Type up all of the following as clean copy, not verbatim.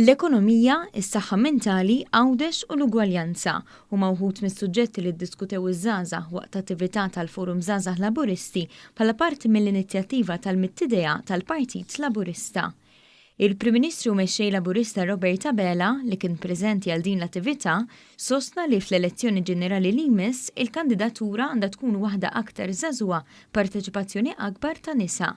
L-ekonomija, is-saħħa mentali, Għawdex u l-ugwaljanza huma wħud mis-suġġetti li ddiskutew iż-żgħażagħ waqt attività tal-Forum Żgħażagħ Laburisti bħala parti mill-inizjattiva tal-Mitt Idea tal-Partit Laburista. Il-Prim Ministru u Mexxej Laburista Robert Abela, li kien preżenti għal din l-attività, sostna li fl-elezzjoni ġenerali li jmiss, il-kandidatura għandha tkun waħda aktar żagħżugħa b'parteċipazzjoni akbar ta' nisa.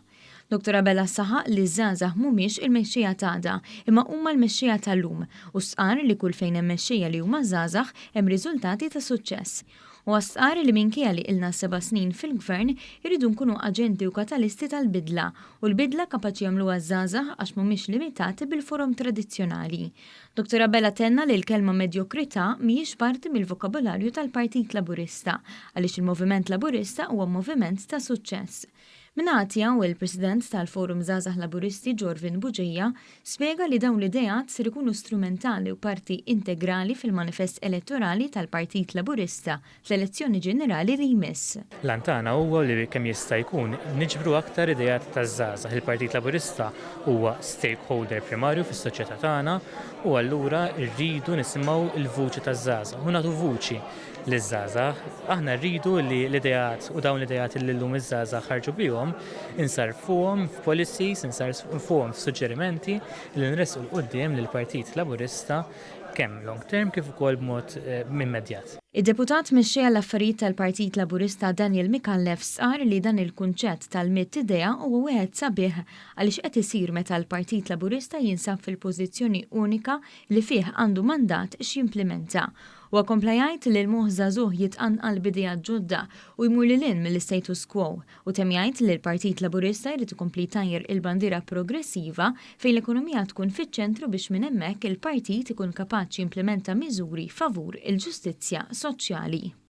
Dottor Abela saħaq li ż-żgħażagħ mhumiex il-mexxejja t'għada, imma huma l-mexxejja tal-lum u stqarr li kull fejn hemm mexxejja li huma żgħażagħ hemm riżultati ta' suċċess. Huwa stqarr li minkejja li ilna seba' snin fil-Gvern, irridu nkunu aġenti u katalisti tal-bidla u l-bidla kapaċi jagħmluha ż-żgħażagħ għax mhumiex limitati bil-forom tradizzjonali. Dottor Abela tenna li l-kelma medjokrità mhijiex parti mill-vokabolarju tal-Partit Laburista għaliex il-Moviment Laburista huwa moviment ta' suċċess. Min-naħa tiegħu, il-President tal-Forum Żgħażagħ Laburisti Jorvin Bugeja spjega li dawn l-ideat ser ikunu strumentali u parti integrali fil-manifest elettorali tal-Partit Laburista fl-elezzjoni ġenerali li jmiss. L-għan tagħna huwa li kemm jista' jkun niġbru aktar ideat taż-żgħażagħ. Il-Partit Laburista huwa stakeholder primarju fis-soċjetà tagħna u allura rridu nisimgħu l-vuċi taż-żgħażagħ u nagħtu vuċi liż-żgħażagħ. Aħna rridu li l-ideat u dawn l-ideat li llum iż-żgħażagħ ħarġu bihom insarrfuhom f'policies, insarrfuhom f'suġġerimenti li nressqu 'l quddiem lill-Partit Laburista kemm long term kif ukoll b'mod immedjat. Id-Deputat Mexxej għall-Affarijiet tal-Partit Laburista Daniel Micallef stqarr li dan il-kunċett tal-mitt idea huwa wieħed sabiħ għaliex qed isir meta l-Partit Laburista jinsab fil-pożizzjoni unika li fih għandu mandat x'jimplimenta. Huwa kompla jgħid li l-moħħ żagħżugħ jitqanqal b'ideat ġodda u jmur lil hinn mill-istatus quo u temm jgħid li l-Partit Laburista jrid ikompli jtajjar il-bandiera progressiva fejn l-ekonomija tkun fiċ-ċentru biex minn hemmhekk il-partit ikun kapaċi jimplimenta miżuri favur il-ġustizzja soċjali.